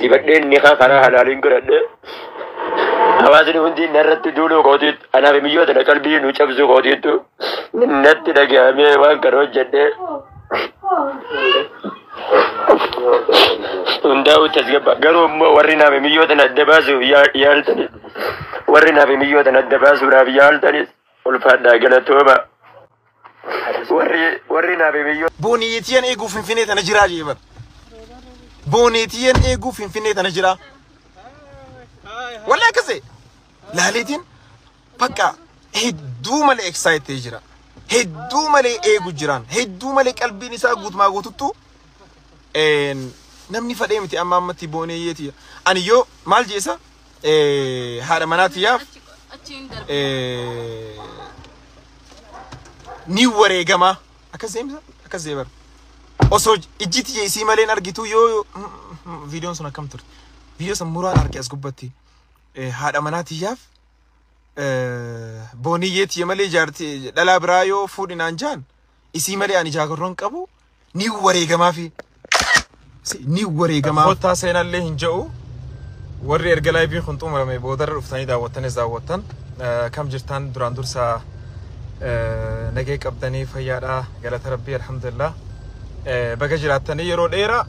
Sifadheen ni karaa halaaliin godhadhe. Hawaasni hundi narratti duuluu kootiitu, anaaf miyyoota na qalbii nu cabsuu kootiitu natti dhaga'amee waan kana hojjedhe. Hundaa'u tasgabba. Garuu immoo warri naaf miyyoota na adda baasuuf yaaltanis, warri naaf miyyoota na adda baasuudhaaf yaaltanis, ulfaadhaa, galatooma. Warri naaf miyyoota. Booniyeetiyan eeguu Finfinnee tana jiraa jee bar. Booniyeetiyan eeguu Finfinnee tana jiraa. Wallahi akkasii. Laaleetiin bakka hedduu malee excited jira. Hedduu malee eegu jiran. Hedduu malee qalbiin isaa guutumaa guututtu namni fadhee miti amma ammatti booniyeeti. Ani yoo maal jeesa haadha manaatiyyaaf ni wareegamaa. Akkas deemsa, akkas deebar. Osoo ijji tiyya isii malee hin argitu yoo viidiyoon sun akkam turte. Viidiyoo san muraan arge as gubbatti. Haadha manaa tiyyaaf booniyyee tiyya malee jaartii dhalaa biraa yoo fuudhinaan jaan isii malee ani jaagarroon qabu ni wareegamaa fi ni wareegamaa. Kottaa seenallee hin jedhu, warri erga liveiin kun xumurame boodarra dhuftanii daawwattanis daawwattan, kam jirtan? Duraan dursaa nagee qabdanii? Fayyaadhaa, galata Rabbii, alhamdulillah. Baga jiraattanii. Yeroo dheeraa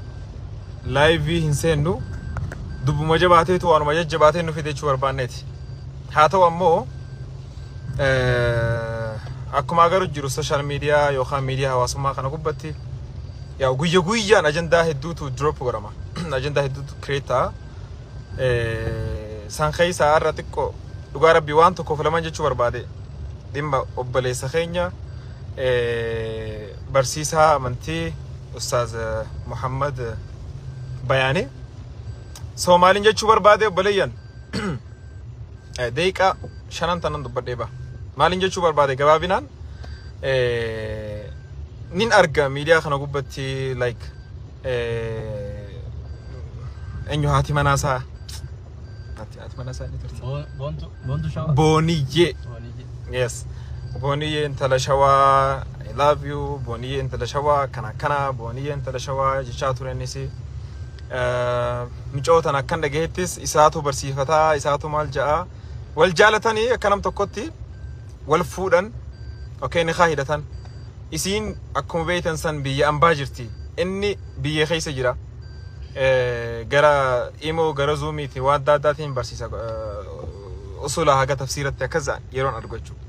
live hin seennu, dubbuma jabaateetu waanuma jajjabaatee nu fide jechuu barbaanneeti. Haa ta'u ammoo akkuma agaru jiru social media yookaan miidiyaa hawaasummaa kana gubbatti yaa guyya guyyaan ajandaa hedduutu drop godhama. Ajandaa hedduutu create ta'a. San keessaa har'a xiqqoo dhugaa Rabbii waan tokkoof lamaan jechuu barbaade, dhimma obboleessa keenya barsiisaa amantii Ustaaz Muhammad Bayaanii. Soomaaliin jechuu barbaade, obboleeyyan, daqiiqaa 5 tanan dubbadhee ba'a. Maaliin jechuu barbaade? Gabaabinaan nin arga miidiyaa kana gubbatti, like eenyu, haati manaasaa, haati manaasaa inni turte. Boontu Shawaa. Booniyyee. Booniyyee. Yes. Booniyyee intala Shawaa, I love you, Booniyyee intala Shawaa, kana akkana, Booniyyee intala Shawaa jechaa ture innis. Micootan akkan dhagahettis isaatu barsiifataa, isaatu maal ja'a. Wal jaalatanii akka nam tokkotti wal fuudhan, okay, nikaa hidhatan. Isiin akkuma beektan san biyya ambaa jirti. Inni biyya keessa jira. Gara imoo gara Zoomiiti waan adda addaatiin barsiisa. Usula haga tafsiiratti akkas yeroon argu jechuudha.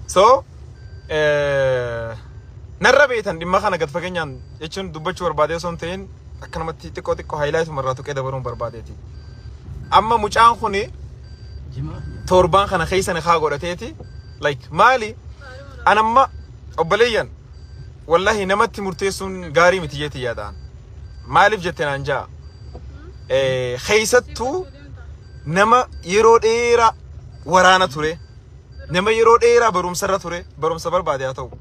So, narra beektan dhimma kana gad fageenyaan jechuun dubbachuu barbaadee osoo hin ta'in akkanumatti xiqqoo xiqqoo highlightuma irraa tuqee dabaluun barbaadeeti. Amma mucaan kuni Jimaa. torbaan kana keessa nikaa godhateeti, like maali, anamma obboleeyyan, wallahi namatti murteessuun gaarii miti jeeti yaadaan. Maaliif jette naan ja'a? Keessattuu nama yeroo dheeraa waraana ture, nama yeroo dheeraa barumsarra ture, barumsa barbaade haa ta'u,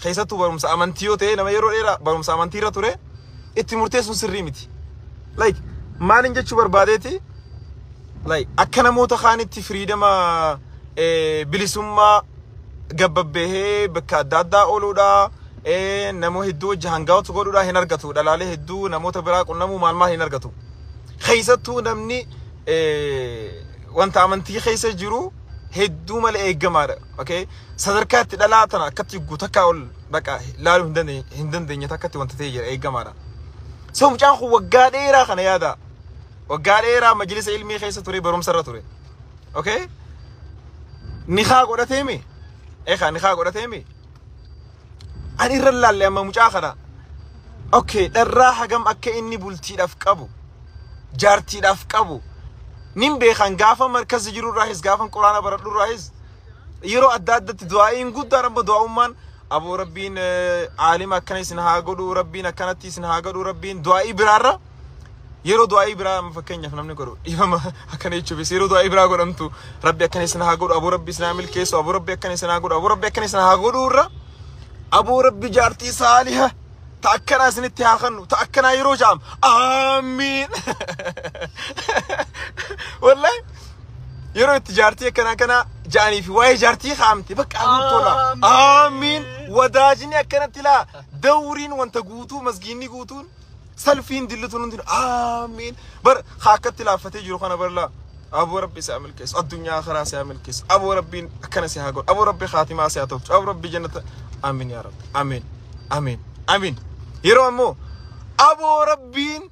keessattuu barumsa amantii yoo ta'e, nama yeroo dheeraa barumsa amantiirra ture itti murteessuun sirrii miti. Like maalin jechuu barbaadeeti, like akka namoota kaanitti freedom, bilisummaa gabbabbahee bakka adda addaa ooluudha, nama hedduu wajji hangout godhuudha hin argatu, dhalaalee hedduu namoota biraa qunnamuu maal maal hin argatu. Keessattuu namni wanta amantii keessa jiru hedduu malee eeggamaadha. Okay? Sadarkaa itti dhalaa tana akkatti guutakkaa ol baqa laaluu hin dandeenye takkatti wanta ta'e jira, eeggamaadha. So mucaan kun waggaa dheeraa kana yaada. Waggaa dheeraa majlisa ilmii keessa ture, barumsa irra ture. Okay? Nikaa godhateemi? Eekaa nikaa godhateemi? Ani irra laalle amma mucaa kana. Okay, dharraa hagam akka inni bultiidhaaf qabu, jaartiidhaaf qabu. Nin beekan, gaafa markazi jiru irraahis, gaafa Quraana baradhu irraahis, yeroo adda addatti du'aa'iin guddaan amma du'aa'ummaan aboo Rabbiin aalima akkana isin haa godhu, Rabbiin akkanatti isin haa godhu, Rabbiin du'aa'ii biraarra, yeroo du'aa'ii biraa amma fakkeenyaaf namni godhu, dhiifama akkana jechuufis, yeroo du'aa'ii biraa godhamtu Rabbi akkana isin haa godhu, aboo Rabbi isin haa milkeessu, aboo Rabbi akkana isin haa godhu, aboo Rabbi akkana isin haa godhu irra aboo Rabbi jaartii saaliha ta akkanaa isinitti haa kennu, ta akkanaa yeroo ja'am aamiin. Wallahi yeroo itti jaartii akkanaa akkanaa ja'anii fi waa'ee jaartii kaa'amte bakka anuun tola, aamiin. Wadaajni akkanatti laa dawriin wanta guutuu masgiinni guutuun Salfiin dillutu hundi amiin. Bar haakatti laaffatee jiru kana barlaa. Aboo Rabbi si haa milkeessu. Addunyaa karaa si haa milkeessu. Aboo Rabbiin akkana si haa godhu. Aboo Rabbi khaatimaa si haa tolchu. Aboo Rabbi jannata. Amiin yaa Rabbi. Amiin. Amiin. Amiin. Yeroo ammoo aboo Rabbiin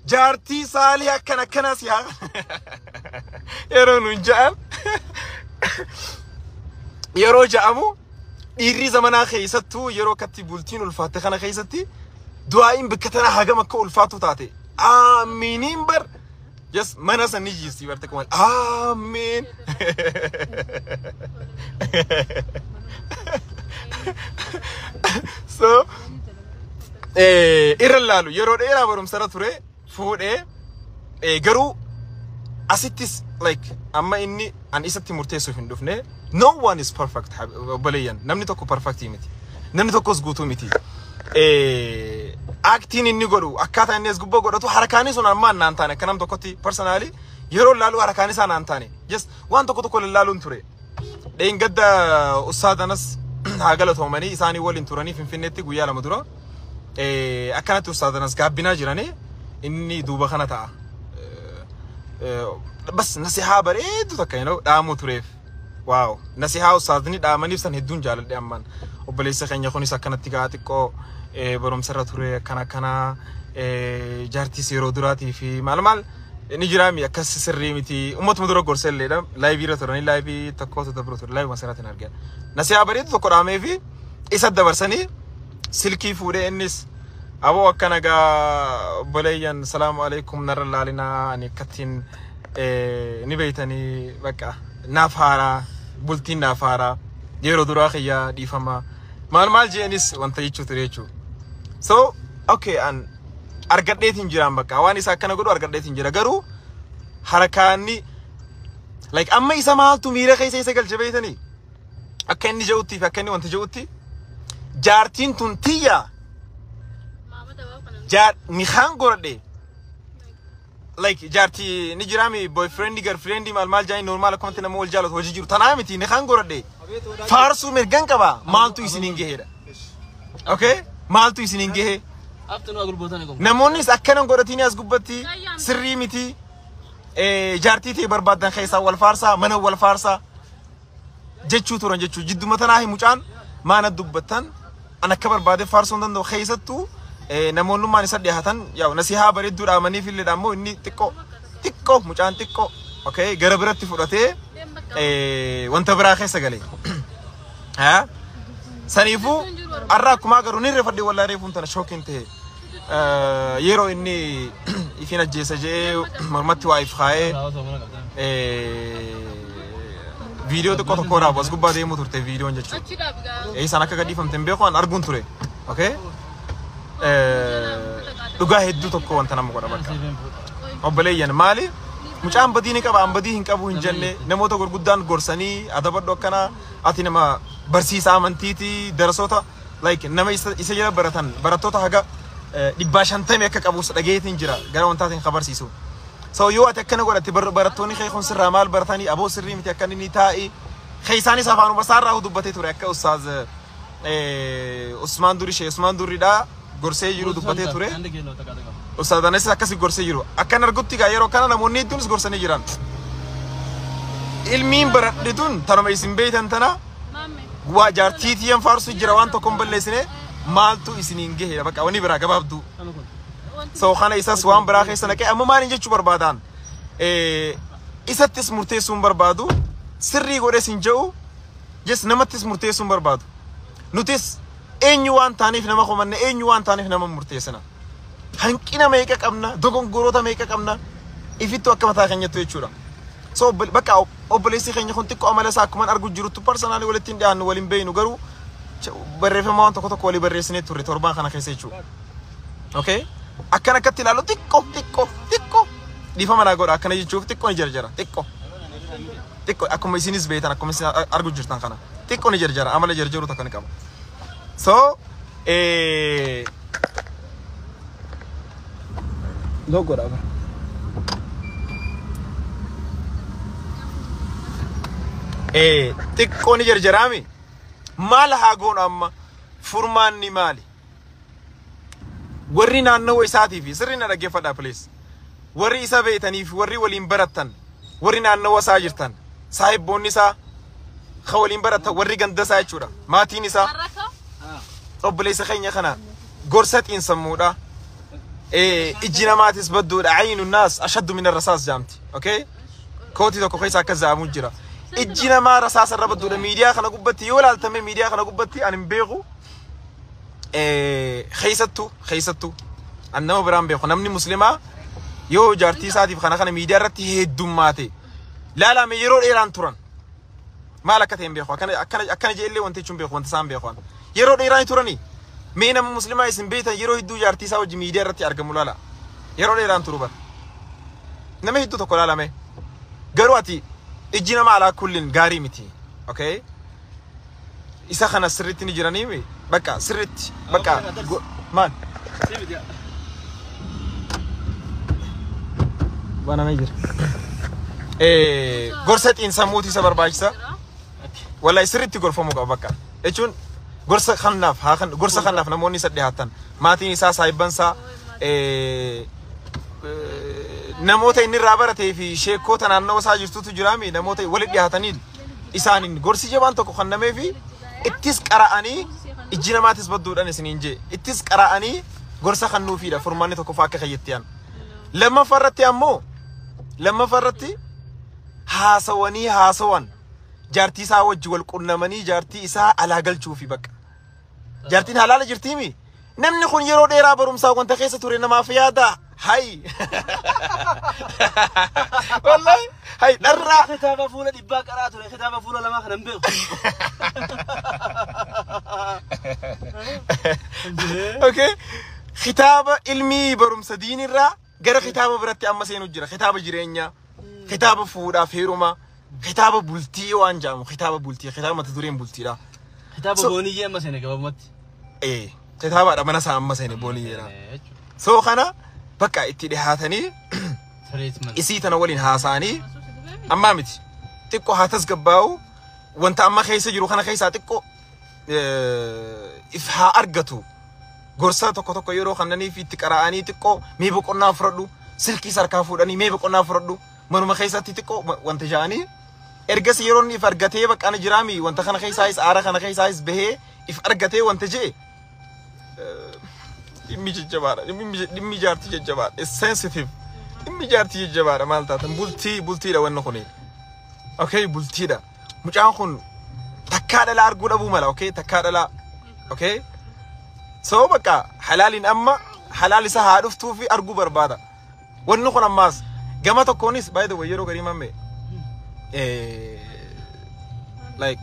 jaartii saalii akkana akkana si haa yeroo nuun ja'an yeroo ja'amu dhiirri zamanaa keessattuu yeroo akkatti bultiin ulfaatte kana keessatti du'aa'iin bakka tanaa hagam akka ulfaatu taate aamiiniin bar just mana san ni jiisti barte kuma aamiin. So irra laalu yeroo dheeraa barumsarra ture fuudhee garuu asittis like amma inni an isatti murteessuuf hin dhufne. No one is perfect, obboleeyyan. Namni tokko perfect miti, namni tokkos guutuu miti. Actiin inni godhu, akkaataa inni as gubbaa godhatu, harkaanii sun ammaan naan taane. Akka nam tokkotti personally yeroo laalu harkaan isaa naan taane, just waan tokko tokko lallaaluun ture. Dheengadda ustaadanas haa galatoomanii isaanii waliin turanii Finfinneetti guyyaa 2 dura akkanatti ustaadanas gaabbinaa jiranii inni duuba kana ta'a. Bas nasihaa bareedu takka dhaamuu tureef. Waaw, nasihaa ustaadni dhaamaniif san hedduun jaaladhe. Ammaan obboleessa keenya kunis akkanatti gaa xiqqoo barumsarra ture, akkana akkana jaartiis yeroo duraatii fi maal maal ni jiraami akkas sirrii miti ummatuma dura gorsa illeedha. Live irra turanii live tokko dabru ture, live masirratti hin argan. Nasihaa bareedu tokko dhaamee fi isa dabarsanii silkii fuudhee innis aboo akkana gaa obboleeyyan, salaamu alaikum, narra laalinaa, ani akkattiin ni beeytanii, bakka naaf haaraa, bultiin naaf haaraa, yeroo duraa kiyyaa, dhiifama maal maal jeenis wanta jechuu ture jechuudha. So okay, an argadheetiin jiraan bakka waan isa akkana godhu argadheetiin jira, garuu harakaanni like amma isa maaltu miira keessa isa galche beeytanii? Akka inni je'utti fi akka inni wanta je'utti jaartiin tun tiyya jaar nikaan godhadhe, like jaartii ni jiraami, boyfriend, girlfriend, maal maal jaanii normal akkumatti nama wal jaalatu hojii jiru tanaa miti. Nikaan godhadhe faarsuu mirgan qaba, maaltu isiniin gaheedha? Okay, maaltu isiniin gahe? Namoonnis akkana godhatanii as gubbatti sirrii miti, jaartii ta'e barbaadan keessaa wal faarsaa, mana wal faarsaa jechuu turan jechuu. Jidduma tanaa mucaan maana dubbattan an akka barbaade faarsuu hin danda'u. Keessattuu namoonnummaan isa dhiyaatan yaa nasihaa bareedduu dhaamaniif illee ammoo inni xiqqoo xiqqoo mucaan xiqqoo okay gara biratti fudhatee wanta biraa keessa gale. Haa, saniifuu har'a akkuma agarru ni rifadhe wallaahi. Reefuun tana shockiin ta'e yeroo inni ifin ajjeesa jedhee mormatti waa if kaa'ee viidiyoo xiqqoo tokko waraabuu as gubbaa deemuu turte viidiyoon jechuudha. Isaan akka gadhiifamte hin beeku, an arguun ture. Okay? Dhugaa hedduu tokko wanta nama godha bakka. Obboleeyyan, maali? Mucaan badii ni qaba, an badii hin qabu hin jenne. Namoota gurguddaan gorsanii adabadhu, akkana ati nama barsiisa amantiiti, darasoota like nama isa jala baratan barattoota haga 150 akka qabus dhageetiin jira gara wantaatiin kabarsiisu. So yoo ati akkana godhatte barattoonni kee kun sirraa maal baratanii? Aboo sirrii miti akka inni taa'i. Keessanis afaanuma isaarraa dubbatee ture, akka ustaaz Usmaan Durii Shee Usmaan Duriidhaa gorsee jiru dubbatee ture. Ustaaz Anas akkasi gorsee jiru. Akkan argutti gaa yeroo kana namoonni hedduunis gorsanii jiran. Ilmiin baradhe tun tanuma isin beeytan tana waa jaartii tiyyan faarsu jira, waan tokko hin balleessine, maaltu isiniin gahe? Bakka wanni biraa gabaabduu. So kana isas waan biraa keessa naqee amma maaliin jechuu barbaadan, isattis murteessuu hin barbaadu, sirrii godhes hin jedhu, jes namattis murteessuu hin barbaadu. Nutis eenyu waan taaniif nama komanne? Eenyu waan taaniif nama murteessina? Hanqina meeqa qabna, dogongoroota meeqa qabna ifittu akka mataa keenyattu jechuudha. So bakka obboleessi keenya kun xiqqoo amala isaa akkuma argu jirutti personally walitti hin dhiyaannu, waliin beeynu, garuu barreeffama waan tokko tokko walii barreessinee turre torbaan kana keessa jechuudha. Okay? Akkan akkatti ilaalu xiqqoo xiqqoo xiqqoo dhiifama naa godha, akkana jechuuf xiqqoo ni jarjara, xiqqoo. Xiqqoo akkuma isinis beektan, akkuma isin argu jirtan kana xiqqoo ni jarjara, amala jarjaruu takka ni qaba. So Logo dha bara. Xiqqoo ni jarjaraami. Maal haa goonu amma? Furmaanni maali? Warri naannawaa isaatii fi sirri na dhaggeeffadhaa, please. Warri isa beeytanii fi warri waliin barattan, warri naannawa isaa jirtan, saahibboonni isaa ka waliin baratan, warri ganda isaa jechuudha. Maatiin isaa obboleessa keenya kana gorsa xiinsammuudha. Ijji namaatis badduudha. عين الناس أشد من الرصاص jaamti. Okay? Kootii tokko keessa akka zaamu jira. Ijji namaa rasaasa irra badduudha. Miidiyaa kana gubbatti yoo ilaaltame, miidiyaa kana gubbatti ani hin beeku. Keessattuu an nama biraan beeku, namni muslimaa yoo jaartii isaatiif kana kana miidiyaa irratti heddummaate laalame yeroo dheeraan turan maal akka ta'e hin beeku. Akkana jeellee wanti jechuun beeku, wanta isaan beeku yeroo dheeraan turanii. Mee nama muslimaa isin beektan yeroo hedduu jaartii isaa wajji miidiyaa irratti argamu laala. Yeroo dheeraan turu bara nama hedduu tokko laalame. Garuu ati ijji nama alaa kullin gaarii miti. Okay, isa kana sirriitti ni jiranii, bakka sirriitti bakka maal banamee jira. Gorsa xiinsammuuti isa barbaachisa. Wallahi sirriitti gorfamuu qaba, bakka. Jechuun gorsa kanaaf haa kan gorsa kanaaf namoonni isa dhiyaatan, maatiin isaa, saahibban isaa, namoota inni irraa baratee fi sheekota naannoo isaa jirtutu jiraami, namoota walitti dhiyaatanii isaaniin gorsi jabaan tokko kennamee fi ittis qara'anii, ijji namaatis badduudhaan isiniin jee, ittis qara'anii gorsa kennuufiidha furmaanni tokko fa'aa akka kayyatti aan. Lammaffaa irratti ammoo, lammaffaa irratti haasawanii, haasawan jaartii isaa wajji wal qunnamanii jaartii isaa alaa galchuufi bakka. Jaartiin halaala jirtiimi. Namni kun yeroo dheeraa barumsaa wanta keessa ture namaaf yaada. Hay. Wallahi hay dharraa. Kitaaba fuula 100 qaraa ture, kitaaba fuula 2 kana hin beeku. Okay. Kitaaba ilmii barumsa diinirraa gara kitaaba biratti amma seenu jira. Kitaaba jireenyaa, kitaaba fuudhaaf heerumaa, kitaaba bultii waan jedhamu, kitaaba bultii, kitaaba mata dureen bultiidha. Kitaaba booniyyee amma seene gabaabumatti. Kitaabaadha mana isaa amma seene booniyyeedha. So kana bakka itti dhihaatanii Treatment. Isii tana waliin haasa'anii ammaa miti. Xiqqoo haa tasgabbaa'u, wanta amma keessa jiru kana keessaa xiqqoo if haa argatu. Gorsa tokko tokko yeroo kannaniif itti qara'anii, xiqqoo mee boqonnaa fudhadhu, silkii sarkaa fuudhanii mee boqonnaa fudhadhu, manuma keessatti xiqqoo wanta ja'anii, ergas yeroo inni if argatee bakka ana jiraami wanta kana keessaayis aara kana keessaayis bahee if argatee wanta je'e. Dhimmi jajjabaadha, dhimmi jaartii jajjabaadha. It's sensitive. Dhimmi jaartii jajjabaadha. Maal taatan, bultii bultiidha wanni kuni. Okay, bultiidha. Mucaan kun takkaa dhalaa arguu dhabuu mala. Okay, takkaa dhalaa. Okay, so bakka halaaliin amma halaal isa haa dhuftuu fi arguu barbaada. Wanni kun ammaas gama tokkoonis, by the way, yeroo garii mamme like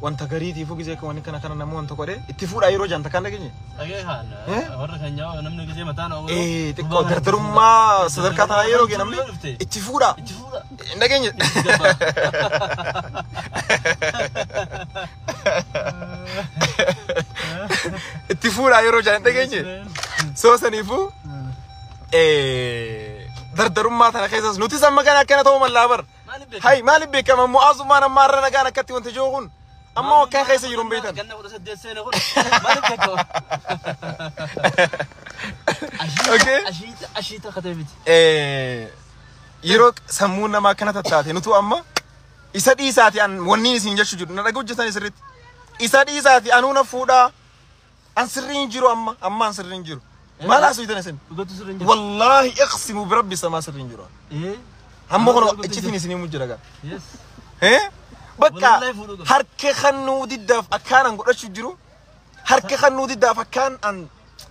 wanta gariitiifuu gisee akka wanni kana kana namni wanta godhe itti fuudhaa yeroo jaan takkaan dhageenye. Dhagee kaan Eh? warra keenyaa namni gisee mataan oolu. Xiqqoo dardarummaa sadarkaa tanaa yeroo gee namni itti fuudhaa. Itti fuudha. Hin dhageenye. Itti Itti fuudhaa yeroo jaan hin dhageenye. So saniifuu dardarummaa tana keessas nutis amma kana akkana ta'uu mallaa bar. Maaliif beekama? Hay, maaliif beekama? Mu'aazummaan amma har'a nagaan akkatti wanta jiru kun amma wakkaan keessa jiru hin beektan. Ganna 18 seene kun maaliif beekama? Okay. Ashiita ashiita katee miti. Yeroo sammuun namaa akkana tattaate nutu amma isa dhiisaati an wanni isin jechuu jiru na dhaga hojjetan sirriitti. Isa dhiisaati anuu na fuudhaa, an sirrii hin jiru, amma an sirrii hin jiru. Maal haasoftan isin? Dhugatu sirri hin jiru. Wallaahi iqsimu birabbi samaa sirrii hin jiru. Hamma kun iccitiin isin himu jira gaa. Yes. Eh? Bakka Wallahi fuudhuu qaba. Harka kannuu diddaaf akkaan an godhachuu jiru. Harka kannuu diddaaf akkaan an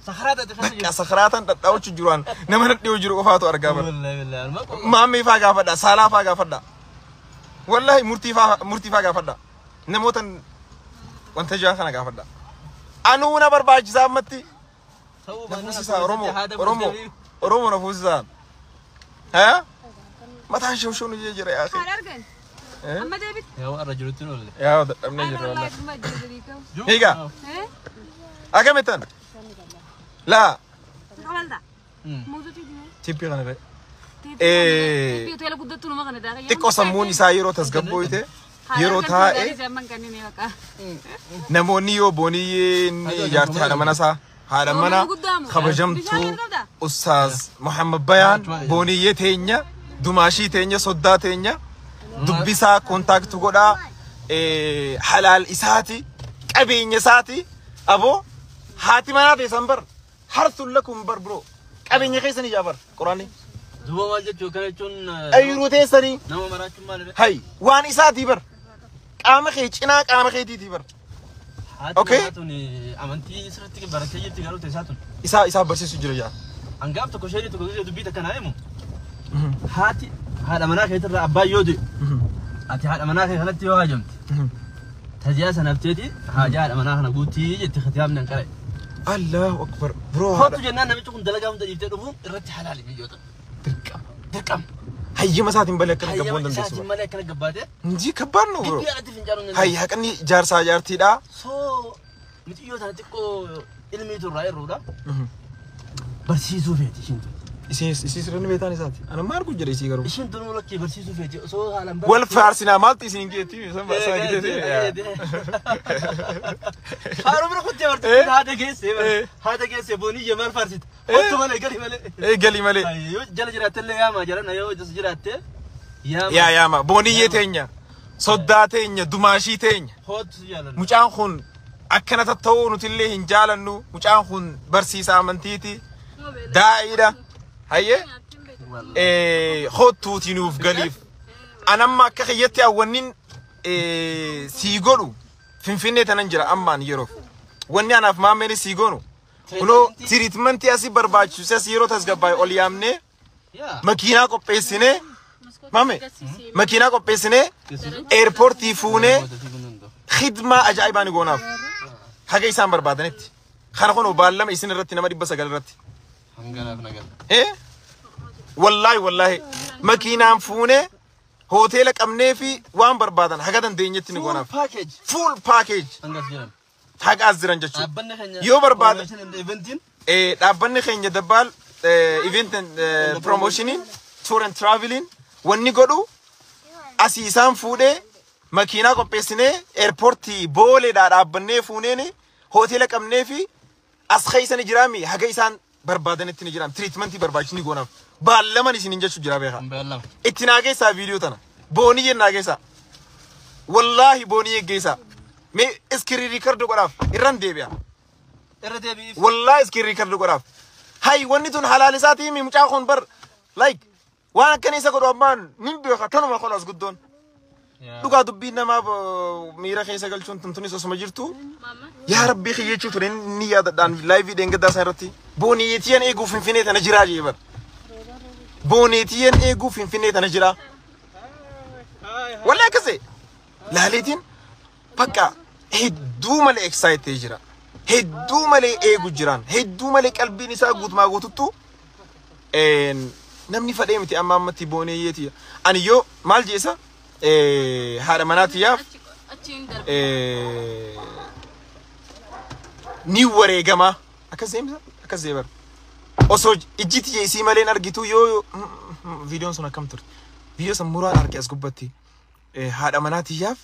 Sakaraa taate keessa bakka jiru. sakaraatan dhadhaa'achuu jiru, an nama nadhiyoo jiru qofaatu argaa bara. Wallahi wallahi. Alma qofa. Maammee faa gaafadha, saalaa faa gaafadha. Wallahi murtii faa gaafadha. Namoota wanta jiran kana gaafadha. Anuu na barbaachisaa ammatti. Ta'uu Na baannaan fuusisaa akkuma Oromoo sitti haada Oromoo bultee Oromoo na fuusisaa. Haa? Mataan shawshoon ijee jira yaa akhi. Haala argan. Eh? Amma deebitti. Yaa warra jirutti hin oolle. Yaa dadhabnee jirra Haala wallahi. wallaahi dhuma jiru qabu. Hiika. Eh? Akamittan? Laa. Qabalta. Muuzuutu jira. Tippii kana irra. Tippii hoteela guddattuu nama kana daa. Xiqqoo sammuun isaa yeroo tasgabbooyte, yeroo taa'e, namoonni yoo booniyyee inni jaartii haadha mana isaa Haadha mana kabajamtuu Ustaaz Muhammad Bayaan, booniyyee teenya, dumaashii teenya, soddaa teenya dubbisaa, contact godhaa. Halaal isaati, qabeenya isaati. Aboo, haati manaa teessan bar harsun lakum bar, bro, qabeenya keessanii jaa bar quraanni. Duuba maal jechuu kana jechuun? Ayyuruu teessanii. Nama maraachuun maal? Hay, waan isaatii bar, qaama kee cinaa qaama keetiitii bar. Haati Okay. manaa tun amantii sirriitti barattee jirti garuu teessaa tun. Isaa barsiisu jira jaa. Hangaaf tokko ishee tokko gisee dubbii takka naa himu. Haati haadha manaa keetirraa abbaan yoo du'e, ati haadha manaa kee kanatti yoo haajamte, tajiyaa sanafteeti haajaa haadha manaa kana guutii jetti kitaabni an qara'e. Allahu akbar, bro. Kottu jennaan namichi kun dalagaa hunda dhiiftee dhufuun irratti halaali biyyoota. Dirqama. Dirqama. Hayyama isaatiin malee akkana gabbuu Hayyama hin dandeessu. isaatiin malee akkana gabbaatee Inji kabbaad ነው, bro. Gibbii alatti fincaanuun Hay, haqni jaarsaa jaartiidha. So mitiyyoo tana xiqqoo ilmiitu irraa irruudha. Barsiisuu feeti ishiin tun. Isii sirni beetaan isaati. Ana maal argu jira isii garuu. Ishiin tun lakkii barsiisuu feeti osoo haalaan Wal faarsinaa maaltu isin geetti? Isin baasaa giteeti. Faaruu bira kuttee barti haadha geesse, haadha geesse booniyya maal faarsita? Kottu malee, gali malee. Eh, gali malee. Yoo jala jiraattellee yaama jarana, yoo jas jiraatte yaama. Yaa yaama, booniyyee teenya. Soddaa teenya, dumaashii teenya. Hootu jaalanna. Mucaan kun akkana tatta'uu nutillee hin jaalannu. Mucaan kun barsiisa amantiiti. Daa'iidha. Hayyee? Hottuuti nuuf galiif. Anamma akka kiyyatti hawwannin sii godhu Finfinnee tanan jira ammaan yeroof. Wanni anaaf maammeen sii goonu. Kunoo treatmentii asii barbaachisu as yeroo tasgabbaa'e ol yaamnee makiinaa qopheessinee, maame, makiinaa qopheessinee airportii fuunee khidmaa ajaa'ibaa ni goonaaf. Haga isaan barbaadanitti. Kana kun baallama isin irratti nama 900 irratti. Hanganaaf nagaa. Eh? Wallaahi, wallaahi, makiinaan fuunee hoteela qabnee fi waan barbaadan haga dandeenyetti ni goonaaf. Package. Full package. Hangas jiran. Haga as jiran jechuudha. Dhaabbanni keenya. Yoo barbaada- Promotion and eventiin. Dhaabbanni keenya Dabbaal event and promotioniin, tour and traveling, wanni godhu asii isaan fuudhee makiinaa qopheessinee airportii Booleedhaa dhaabbannee fuuneen hoteela qabnee fi as keessa ni jiraami, haga isaan barbaadanitti ni jiraam, treatmentii barbaachisu ni goonaaf. Baallaman isiniin jechuu jira, beekaa. Beellama. Itti naa geessaa viidiyoo tana. Booniyyee naa geessaa. Wallaahi, booniyyee geessaa. Mee screen record godhaaf, irran deebi'a. Irra deebi'iif. Wallaahi, screen record godhaaf. Hay, wanni tun halaal isaatii mi mucaa kun bar like waan akkana isa godhu ammaan nin beeka, tanuma kun as guddoon. Dhugaa dubbiin namaaf miira keessa galchuun tun tunis osuma jirtu. Yaa Rabbii kiyyechuu ture ni yaadadhaan liveii dheengaddaa isaa irratti. Booniyyetiyan eeguu Finfinnee tana jiraa jee bar. Booneetiyan eeguu Finfinnee tana jiraa. Wallahi akkasii. Laaleetiin bakka hedduu malee excited jira. Hedduu malee eegu jiran. Hedduu malee qalbiin isaa guutumaa guututtu namni fadhee miti amma ammatti booneeyyeeti. Ani yoo maal jeesa haadha manaatiyyaaf Achiin darbe. Ni wareegamaa. Akkas deemsa, akkas deebar. Osoo ijji tiyya isii malee hin argitu yoo viidiyoon sun akkam turte. Viidiyoo san muraan arge as gubbatti. Haadha manaatiyyaaf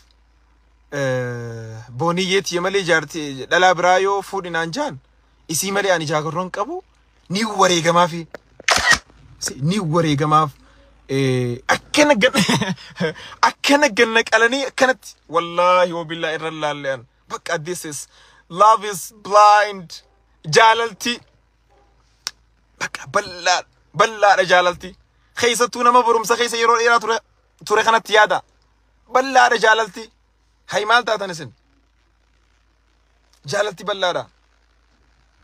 booniyyee tiyya malee jaartii dhalaa biraa yoo fuudhinaan jaan isii malee ani jaagarroon qabu, ni wareegamaafi. Ni wareegamaaf. Akkana ganna, akkana ganna qalanii akkanatti, wallaahi wabillaa irra laalle'an. Bakka this is love is blind. Jaalalti bakka bal'aa bal'aadha jaalalti. Keessattuu nama barumsa keessa yeroo dheeraa ture ture kanatti yaada. Bal'aadha jaalalti. Hay, maal taatan isin? Jaalalti bal'aadha.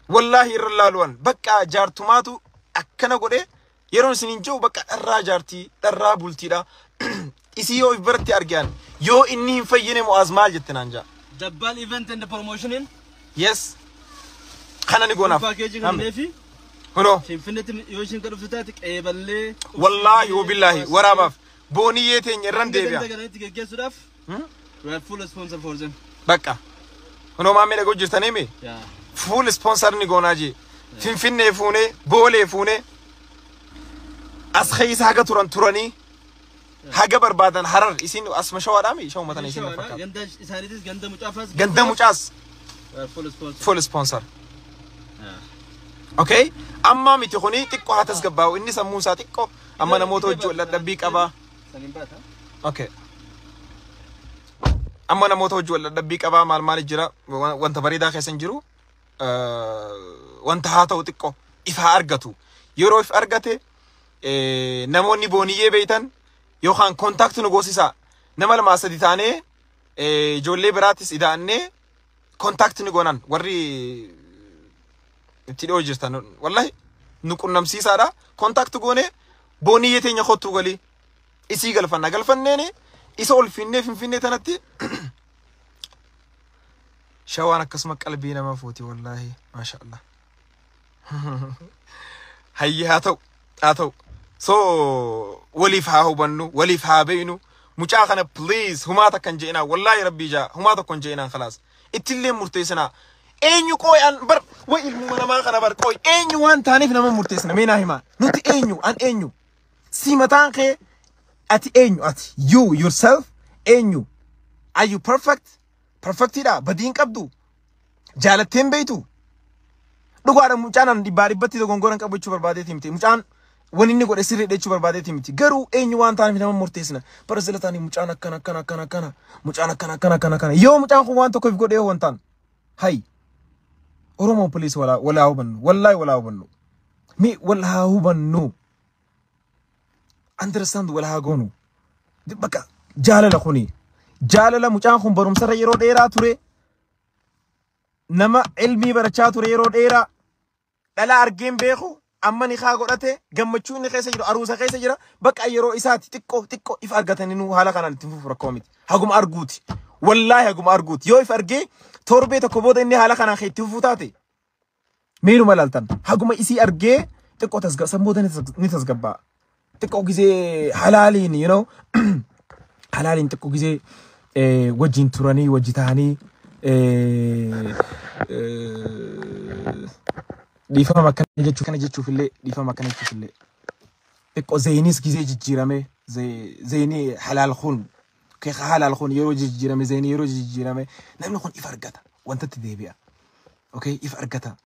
Wallaahi, irra laaluwan bakka jaartumaatu akkana godhe yeroon isin hin jiru, bakka dharraa jaartii, dharraa bultiidha. Isii yoo if biratti argan, yoo inni hin fayyine, Mo'aaz maal jette naan jaa. Dabbaal event and promotioniin. Yes. Kana ni goonaaf. Packageii kannee fi Kunoo. Finfinneetti yoo isheen kan dhuftu taate qeeballee. Wallaahi wabillaahi, waraabaaf booniyyee teenya irran deebi'a. Ganda kanatti geggeessuudhaaf. We are full sponsor for them. Bakka. Kunoo maammee dhagoo jirtanii mi? Yeah. Full sponsor ni goonaa jee. Finfinnee fuunee, Boolee fuunee as keessa haga turan turanii haga barbaadan Harar isin asuma Shawaadhaami, shawuma tana isin fakkaata. Ganda isaaniitis, ganda mucaafaas. Ganda mucaas. We are full sponsor. Full sponsor. Okay? Amma miti kuni xiqqoo haa tasgabbaa'u, inni sammuu isaa xiqqoo amma namoota wajjin wal dadhabbii qaba. Saniin baata. Okay. Amma namoota wajjin wal dadhabbii qabaa, maal maal jira, wanta bareedaa keessa hin jiru. Wanta haa ta'u, xiqqoo if haa argatu. Yeroo if argate, namoonni Booniyyee beeytan yookaan contact nu goosisaa. Nama lamaa sadi taanee, ijoollee biraatis ida'annee contact nu goonan, warri itti dhiyoo jirtan wallahi nu qunnamsiisaadha. Contact goone, Booniyyee teenya kottuu galii isii galfanna, galfanneeni isa ol finnee Finfinnee tanatti. Shawaan akkasuma qalbii nama fuuti wallaahi, maasha Allah. Hayyi, haa ta'u, haa ta'u. So waliif haa hubannu, waliif haa beeynu. Mucaa kana please humaa takka hin je'inaa, wallaahi rabbii jaa humaa tokko hin je'inaa, khalaas. Ittillee murteessinaa. Eenyu qooy an bar way ilmuma namaa kana bar qooy eenyu waan taaneef nama murteessina? Mee naa himaa, nuti eenyu? An eenyu? Si mataan kee ati eenyu? Ati you yourself eenyu? Are you perfect? Perfectidha? Badiin qabdu? Jaalatteen beeytu? Dhugaadha, mucaan an dhibbaa dhibbatti dogongoran qabu jechuu barbaadeeti miti. Mucaan wanni inni godhe sirriidha jechuu barbaadeeti miti. Garuu eenyu waan taaneef nama murteessina? Bara sila taanii mucaan akkana akkana akkana akkana, mucaan akkana akkana akkana akkana. Yoo mucaan kun waan tokkoof godhe yoo wantaan hay Oromoo, please, walaa walaa hubannu, wallaahi walaa hubannu, mi wal haa hubannu, understand wal haa goonu. Bakka jaalala kuni jaalala. Mucaan kun barumsarra yeroo dheeraa ture, nama ilmii barachaa ture, yeroo dheeraa dhala argeen beeku. Amma ni haa godhate, gammachuu inni keessa jiru, aruusa keessa jira. Bakka yeroo isaati xiqqoo xiqqoo if argatanii nu haala kanaan ittiin fufu rakkoo miti. Haguma arguuti, wallaahi haguma arguuti. Yoo if argee torbee tokko booda inni haala kanaan itti fufuu taate, miiruma laaltan, haguma isii argee xiqqoo tasgabba, sammuuta ni tasgabbaa. Xiqqoo gisee halaaliin, halaaliin xiqqoo gisee wajjin turanii, wajji ta'anii, dhiifama akkana jechuu kana jechuuf illee, dhiifama akkana jechuuf illee, xiqqoo zeeniis gisee jijjiirame, zeenii halaal kun keeka halaal kun yeroo jijjiirame, zeenii yeroo jijjiirame, namni kun if argata, wantatti deebi'a. Okay, if argata.